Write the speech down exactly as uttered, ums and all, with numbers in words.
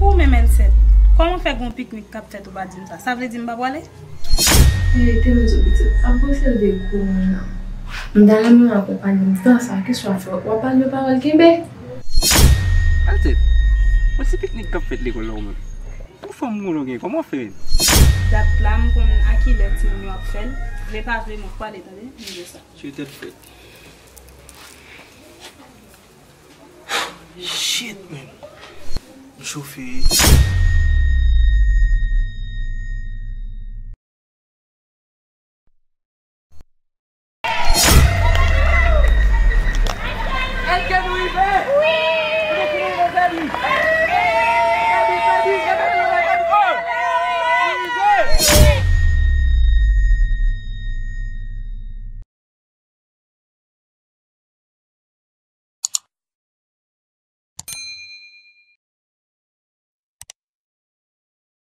Ou menm, Elsèt, kòman fè gon piknik k ap fèt ou pa di m sa? Sa vle di m pa prale? Hey, te m di w pitit, ap bwese l de gwo moun nan. M ta renmen w akonpanye m tan sa, kesyon ap fè w ap pale yon pawòl kenbe. Altèt, mwen se piknik k ap fèt lekòl la ou menm. Pou fanm ou gen, kòman w fè menm? Dat la, m konn a kilè timoun yo ap fè l. Vle pa vle, mwen prale, tande? M di w sa. Se tèt frèt. Shit, man. M chofe.